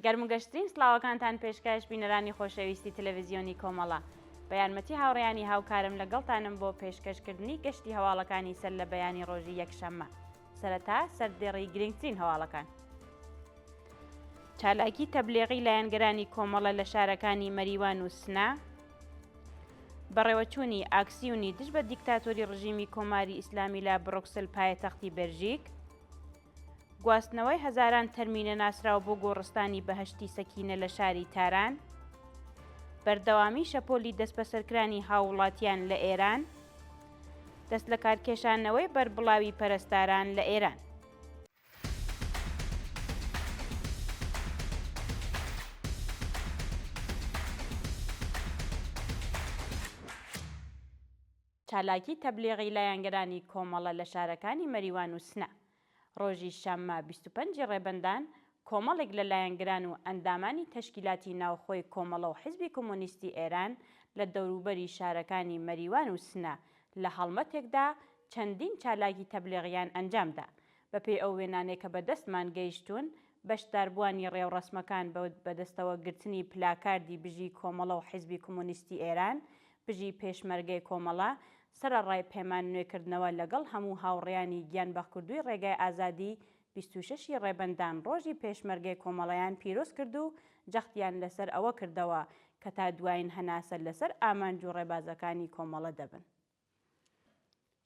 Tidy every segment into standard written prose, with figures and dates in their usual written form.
گەرم و گەشترین سڵاوەکانتان پێشکەش بینەرانی خۆشەویستی تەلەڤیزیۆنی کۆمەڵە. بە یارمەتی هاوڕێیانی هاوکارم لەگەڵتانم بۆ پێشکەشکردنی گەشتی هەواڵەکانی سەر لە بەیانی ڕۆژی یەکشەممە. سەرەتا سەردێڕی گرنگترین هەواڵەکان. چالاکی تەبلیغی لایەنگرانی کۆمەڵە لە شارەکانی مەریوان و سنە، بەڕێوەچوونی ئاکسیونی دژ بە دیکتاتۆری ڕژیمی کۆماری ئیسلامی لە بڕۆکسل پایەتەختی بێلژیک، گواستنەوەی هەزاران تەرمی نەناسراو بۆ گۆڕستانی بەهەشتی سەکینە لە شاری تاران، بەردەوامی شەپۆلی دەستبەسەرکرانی هاووڵاتیان لە ئێران، دەستلەکارکێشانەوەی بەربڵاوی پەرستاران لە ئێران. چالاکی تەبلیغی لایەنگرانی کۆمەڵە لە شارەکانی مەریوان و سنە. ڕۆژی شەممە 25 ی ڕێبەندان کۆمەڵێک لە لایەنگران و ئەندامانی تەشکیلاتی ناوخۆی کۆمەڵە و حیزبی کۆمۆنیستی ئێران لە دەوروبەری شارەکانی مەریوان و سنە لە هەڵمەتێکدا چەندین چالاکی تەبلیغیان ئەنجام دا. بەپێی ئەو وێنانەی کە بە دەستمان گەیشتوون، بەشداربووانی ڕێوڕەسمەکان بە بەدەستەوە گرتنی پلاکاردی بژی کۆمەڵە و حیزبی کۆمۆنیستی ئێران، بژی پێشمەرگەی کۆمەڵە، سەرەڕای پەیمان نوێکردنەوە لەگەڵ هەموو هاوڕێیانی گیانبەختکردووی ڕێگای ئازادی، 26 ی ڕێبەندان ڕۆژی پێشمەرگەی کۆمەڵەیان پیرۆز کرد و جەختیان لەسەر ئەوە کردەوە کە تا دوایین هەناسە لەسەر ئامانج و ڕێبازەکانی کۆمەڵە دەبن.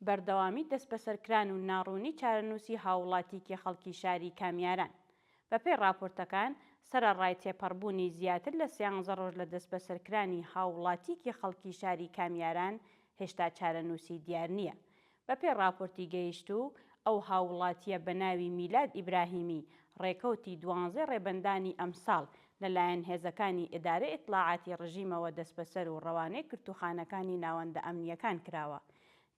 بەردەوامی دەستبەسەرکران و ناڕوونی چارەنووسی هاووڵاتیکی خەڵکی شاری کامیاران. بەپێی ڕاپۆرتەکان، سەرەڕای تێپەڕبوونی زیاتر لە سیانزە ڕۆژ لە دەستبەسەرکرانی هاووڵاتیکی خەڵکی شاری کامیاران، هێشتا چارەنووسی دیار نییە. بەپێی ڕاپۆرتی گەیشتوو، ئەو هاووڵاتییە بە ناوی میلاد ئیبراهیمی، ڕێکەوتی دوانزەی ڕێبەندانی ئەمساڵ لەلایەن هێزەکانی ئیدارەی ئیتڵاعاتی ڕژیمەوە دەستبەسەر و ڕەوانەی گرتووخانەکانی ناوەندە ئەمنییەکان کراوە.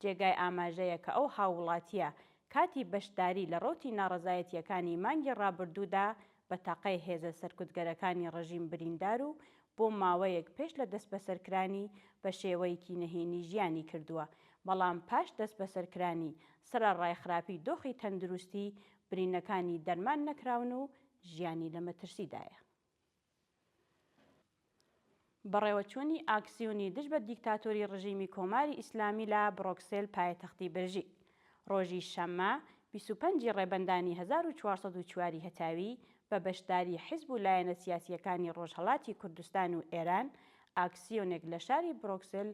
جێگای ئاماژەیە کە ئەو هاووڵاتییە کاتی بەشداری لە ڕەوتی ناڕەزایەتییەکانی مانگی ڕابردوودا بە تەقەی هێزە سەرکوتگەرەکانی ڕژیم بریندار و بۆ ماوەیەک پێش لە دەستبەسەرکرانی بە شێوەیەکی نهێنی ژیانی کردووە، بەڵام پاش دەستبەسەرکرانی، سەرەڕای خراپی دۆخی تەندروستی، برینەکانی دەرمان نەکراون و ژیانی لە مەترسیدایە. بەڕێوەچوونی ئاکسیونی دژ بە دیکتاتۆری ڕژیمی کۆماری ئیسلامی لە بڕۆکسێل پایەتەختی بەلژیک ڕۆژی شەممە 25 ی ڕێبەندانی 1404 ی هەتاوی بە بەشداری حیزب و لایەنە سیاسییەکانی ڕۆژهەڵاتی کوردستان و ئێران ئاکسیۆنێک لە شاری بڕۆکسل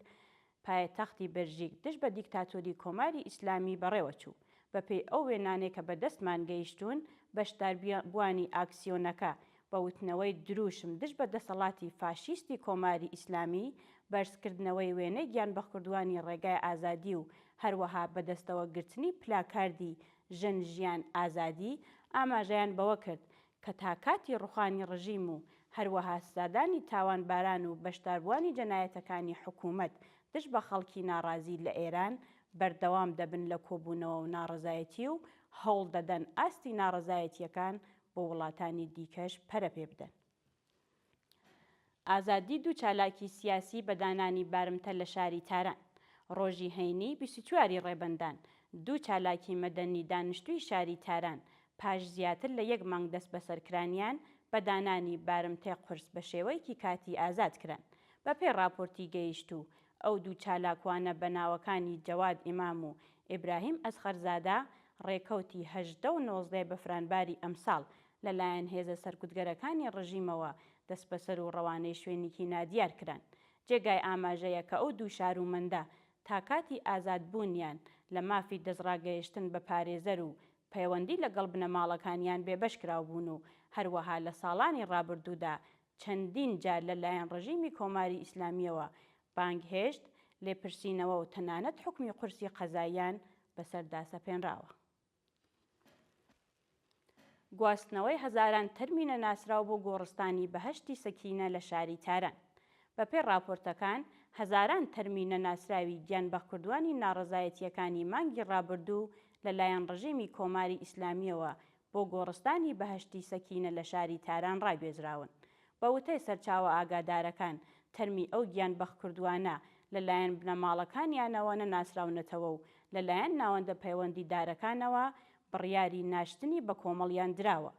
پایەتەختی بەلژیک دژ بە دیکتاتۆری کۆماری ئیسلامی بەڕێوەچوو. بەپێی ئەو وێنانەی کە بەدەستمان گەیشتوون، بەشداربووانی ئاکسیۆنەکە بە وتنەوەی درووشم دژ بە دەسەڵاتی فاشیستی کۆماری ئیسلامی، بەرزکردنەوەی وێنەی گیانبەختکردووانی ڕێگای ئازادی و هەروەها بەدەستەوە گرتنی پلاکاردی ژن ژیان ئازادی ئاماژەیان بەوە کرد کە تا کاتی ڕوخانی ڕژیم و هەروەها سزادانی تاوانباران و بەشداربووانی جەنایەتەکانی حکوومەت دژ بە خەڵکی ناڕازی لە ئێران بەردەوام دەبن لە کۆبوونەوە و ناڕەزایەتی و هەوڵ دەدەن ئاستی ناڕەزایەتییەکان بۆ وڵاتانی دیکەش پەرە پێ بدەن. ئازادی دوو چالاکی سیاسی بە دانانی بارمتە لە شاری تاران. ڕۆژی هەینی 24 ی ڕێبەندان، دوو چالاکی مەدەنی دانیشتووی شاری تاران پاش زیاتر لە یەک مانگ دەستبەسەرکرانیان بە دانانی بارمتەی قورس بە شێوەیەکی کاتی ئازاد کران. بەپێی ڕاپۆرتی گەیشتوو، ئەو دوو چالاکوانە بە ناوەکانی جەواد ئیمام و ئیبراهیم ئەسغەرزادە ڕێکەوتی 18 و 19 ی بەفرانباری ئەمساڵ لەلایەن هێزە سەرکوتگەرەکانی ڕژیمەوە دەستبەسەر و ڕەوانەی شوێنیکی نادیار کران. جێگای ئاماژەیە کە ئەو دوو شارومەندە تا کاتی ئازادبوونیان لە مافی دەستڕاگەیشتن بە پارێزەر و پەیوەندی لەگەڵ بنەماڵەکانیان بێبەش کراوبوون و هەروەها لە ساڵانی ڕابردوودا چەندین جار لە لایەن ڕژیمی کۆماری ئیسلامییەوە بانگهێشت، لێپرسینەوە و تەنانەت حوکمی قورسی قەزاییان بەسەردا سەپێنراوە. گواستنەوەی هەزاران تەرمی نەناسراو بۆ گۆڕستانی بەهەشتی سەکینە لە شاری تاران. بەپێی ڕاپۆرتەکان، هەزاران تەرمی نەناسراوی گیانبەختکردووانی ناڕەزایەتییەکانی مانگی ڕابردوو لەلایەن ڕژێمی کۆماری ئیسلامییەوە بۆ گۆڕستانی بەهەشتی سەکینە لە شاری تاران ڕاگوێزراون. بە وتەی سەرچاوە ئاگادارەکان، تەرمی ئەو گیانبەختکردووانە لەلایەن بنەماڵەکانیانەوە نەناسراونەتەوە و لەلایەن ناوەندە پەیوەندیدارەکانەوە بڕیاری ناشتنی بەکۆمەڵیان دراوە.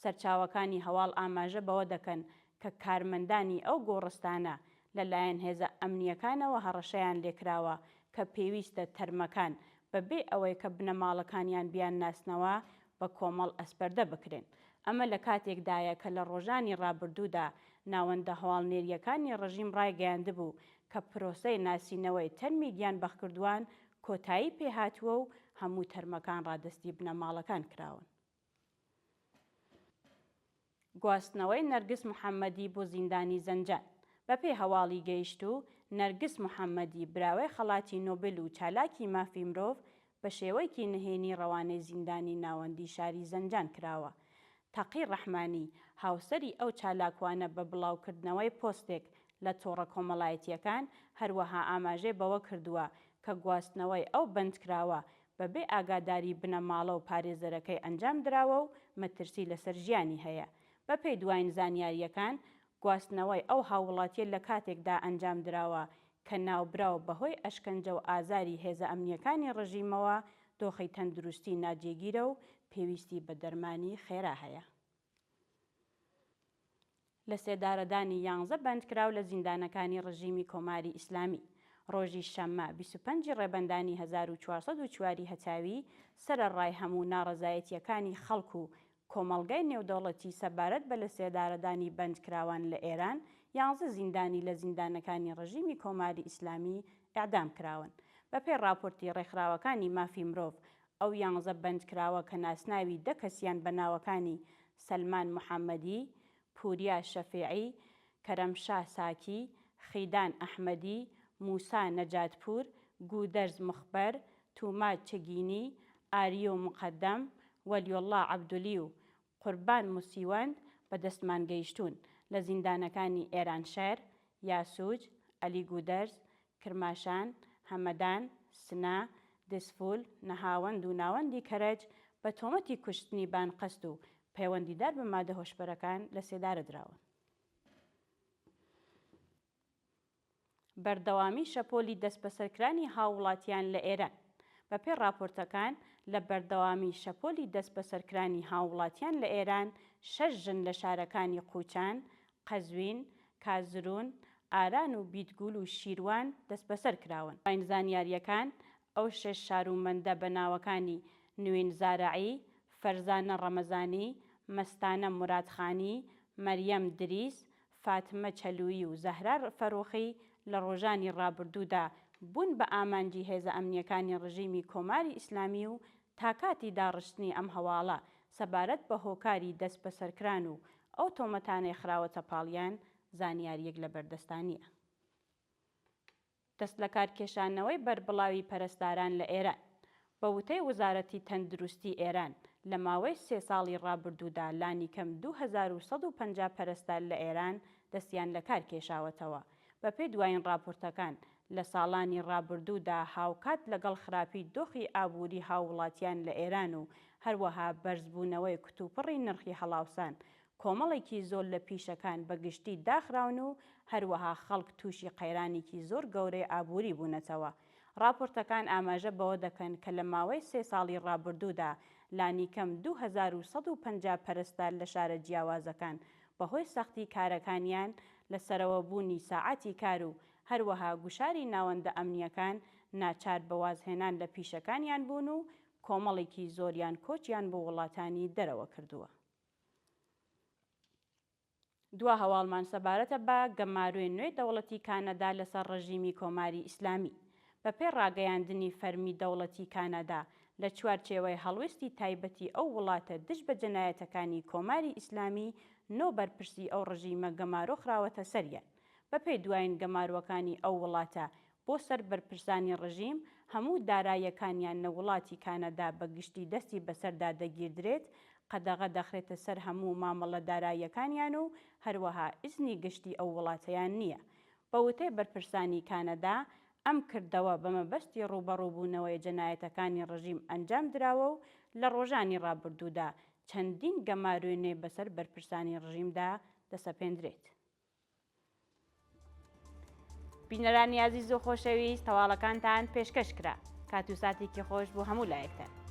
سەرچاوەکانی هەواڵ ئاماژە بەوە دەکەن کە کارمەندانی ئەو گۆڕستانە لە لایەن هێزە ئەمنییەکانەوە هەڕەشەیان لێکراوە کە پێویستە تەرمەکان بە بێ ئەوەی کە بنەماڵەکانیان بیانناسنەوە بە کۆمەڵ ئەسپەردە بکرێن. ئەمە لە کاتێکدایە کە لە ڕۆژانی ڕابردوودا ناوەندە هەواڵنێرییەکانی ڕژیم ڕایگەیاندبوو کە پرۆسەی ناسینەوەی تەرمی گیانبەختکردووان کۆتایی پێهاتووە و هەموو تەرمەکان ڕادەستی بنەماڵەکان کراون. گواستنەوەی نەرگس محەممەدی بۆ زیندانی زەنجان بەپێی هەواڵی گەیشتوو، نەرگس محەممەدی براوەی خەڵاتی نۆبل و چالاکی مافی مرۆڤ بە شێوەیکی نهێنی ڕەوانەی زیندانی ناوەندی شاری زەنجان کراوە. تەقی ڕەحمانی، هاوسەری ئەو چالاکوانە بە بڵاوکردنەوەی پۆستێک لە تۆڕە کۆمەڵایەتییەکان هەروەها ئاماژەی بەوە کردووە کە گواستنەوەی ئەو بەندکراوە بەبێ ئاگاداری بنەماڵە و پارێزەرەکەی ئەنجام دراوە و مەترسی لەسەر ژیانی هەیە. بەپێی دواین زانیارییەکان، گواستنەوەی ئەو هاووڵاتییە لە کاتێکدا ئەنجام دراوە کە ناوبراو بەهۆی ئەشکەنجە و ئازاری هێزە ئەمنییەکانی ڕژیمەوە دۆخی تەندروستی ناجێگیرە و پێویستی بە دەرمانی خێرا هەیە. لەسێدارەدانی یانزە بەندکراو لە زیندانەکانی ڕژیمی کۆماری ئیسلامی، ڕۆژی شەممە 25 ی ڕێبەندانی 1404 ی هەتاوی، سەرەڕای هەموو ناڕەزایەتییەکانی خەڵک و کۆمەڵگای نێودەوڵەتی سەبارەت بە لەسێدارەدانی بەندکراوان لە ئێران، یانزە زیندانی لە زیندانەکانی ڕژیمی کۆماری ئیسلامی ئێعدام کراون. بەپێی ڕاپۆرتی ڕێکخراوەکانی مافی مرۆڤ، ئەو یانزە بەندکراوە کە ناسناوی دە کەسیان بە ناوەکانی سەلمان محەممەدی، پووریا شەفیعی، کەرەمشا ساکی، خیدان ئەحمەدی، مووسا نەجاتپوور، گوودەرز موخبەر، تووماج چگینی، ئاریۆ موقەدەم، وەلیۆڵڵا عەبدولی و قوربان موسیوەند بە دەستمان گەیشتوون، لە زیندانەکانی ئێرانشەهر، یاسوج، ئەلیگودەرز، کرماشان، هەمەدان، سنە، دزفول، نەهاوەند و ناوەندی کەرەج بە تۆمەتی کوشتنی بانقەست و پەیوەندیدار بە مادە هۆشبەرەکان لەسێدارە دراون. بەردەوامی شەپۆلی دەستبەسەرکرانی هاووڵاتیان لە ئێران بەپێی ڕاپۆرتەکان، لە بەردەوامی شەپۆلی دەستبەسەرکرانی هاووڵاتیان لە ئێران، شەش ژن لە شارەکانی قوچان، قەزوین، کازرون، ئاران و بیدگول و شیروان دەستبەسەر کراون. دوایین زانیارییەکان، ئەو شەش شارومەندە بە ناوەکانی نوین زارعی، فەرزانە ڕەمەزانی، مەستانە مورادخانی، مەریەم دریس، فاتمە چەلوویی و زەهرا فەروخی لە ڕۆژانی ڕابردوودا بوون بە ئامانجی هێزە ئەمنییەکانی ڕژیمی کۆماری ئیسلامی و تا کاتی داڕشتنی ئەم هەواڵە سەبارەت بە هۆکاری دەستبەسەرکران و ئەو تۆمەتانەی خراوەتە پاڵیان زانیارییەک لە بەردەستا نییە. دەستلەکارکێشانەوەی بەربڵاوی پەرستاران لە ئێران بە وتەی وەزارەتی تەندروستی ئێران، لە ماوەی سێ ساڵی ڕابردوودا لانیکەم 2150 پەرستار لە ئێران دەستیان لەکار کێشاوەتەوە. بەپێی دوایین ڕاپۆرتەکان، لە ساڵانی ڕابردوودا هاوکات لەگەڵ خراپی دۆخی ئابووری هاووڵاتیان لە ئێران و هەروەها بەرزبوونەوەی کتوپڕی نرخی هەڵاوسان، کۆمەڵێکی زۆر لە پیشەکان بە گشتی داخراون و هەروەها خەڵک تووشی قەیرانێکی زۆر گەورەی ئابووری بوونەتەوە. ڕاپۆرتەکان ئاماژە بەوە دەکەن کە لە ماوەی سێ ساڵی ڕابردوودا لانیکەم 2150 پەرستار لە شارە جیاوازەکان بەهۆی سەختی کارەکانیان، لەسەرەوەبوونی ساعاتی کار و هەروەها گوشاری ناوەندە ئەمنییەکان ناچار بە وازهێنان لە پیشەکانیان بوون و کۆمەڵێکی زۆریان کۆچیان بۆ وڵاتانی دەرەوە کردووە. دوا هەواڵمان سەبارەتە بە گەمارۆی نوێی دەوڵەتی کانەدا لەسەر ڕژیمی کۆماری ئیسلامی. بەپێی ڕاگەیاندنی فەرمی دەوڵەتی کانەدا، لە چوارچێوەی هەڵوێستی تایبەتی ئەو وڵاتە دژ بە جەنایەتەکانی کۆماری ئیسلامی، نۆ بەرپرسی ئەو ڕژیمە گەمارۆ خراوەتە سەریان. بەپێی دوایین گەمارۆکانی ئەو وڵاتە بۆ سەر بەرپرسانی ڕژیم، هەموو داراییەکانیان لە وڵاتی کانەدا بە گشتی دەستی بەسەردا دەگیردرێت، قەدەغە دەخرێتە سەر هەموو مامەڵە داراییەکانیان و هەروەها ئیزنی گەشتی ئەو وڵاتەیان نییە. بە وتەی بەرپرسانی کانەدا، ئەم کردەوە بە مەبەستی ڕووبەڕووبوونەوەی جەنایەتەکانی ڕژیم ئەنجام دراوە و لە ڕۆژانی ڕابردوودا چەندین گەمارۆی نوێ بەسەر بەرپرسانی ڕژیمدا دەسەپێندرێت. بینەرانی ئازیز و خۆشەویست هەواڵەکانتان پێشکەش کرا کات و ساتێکی خۆش بۆ هەموو لایەکتان.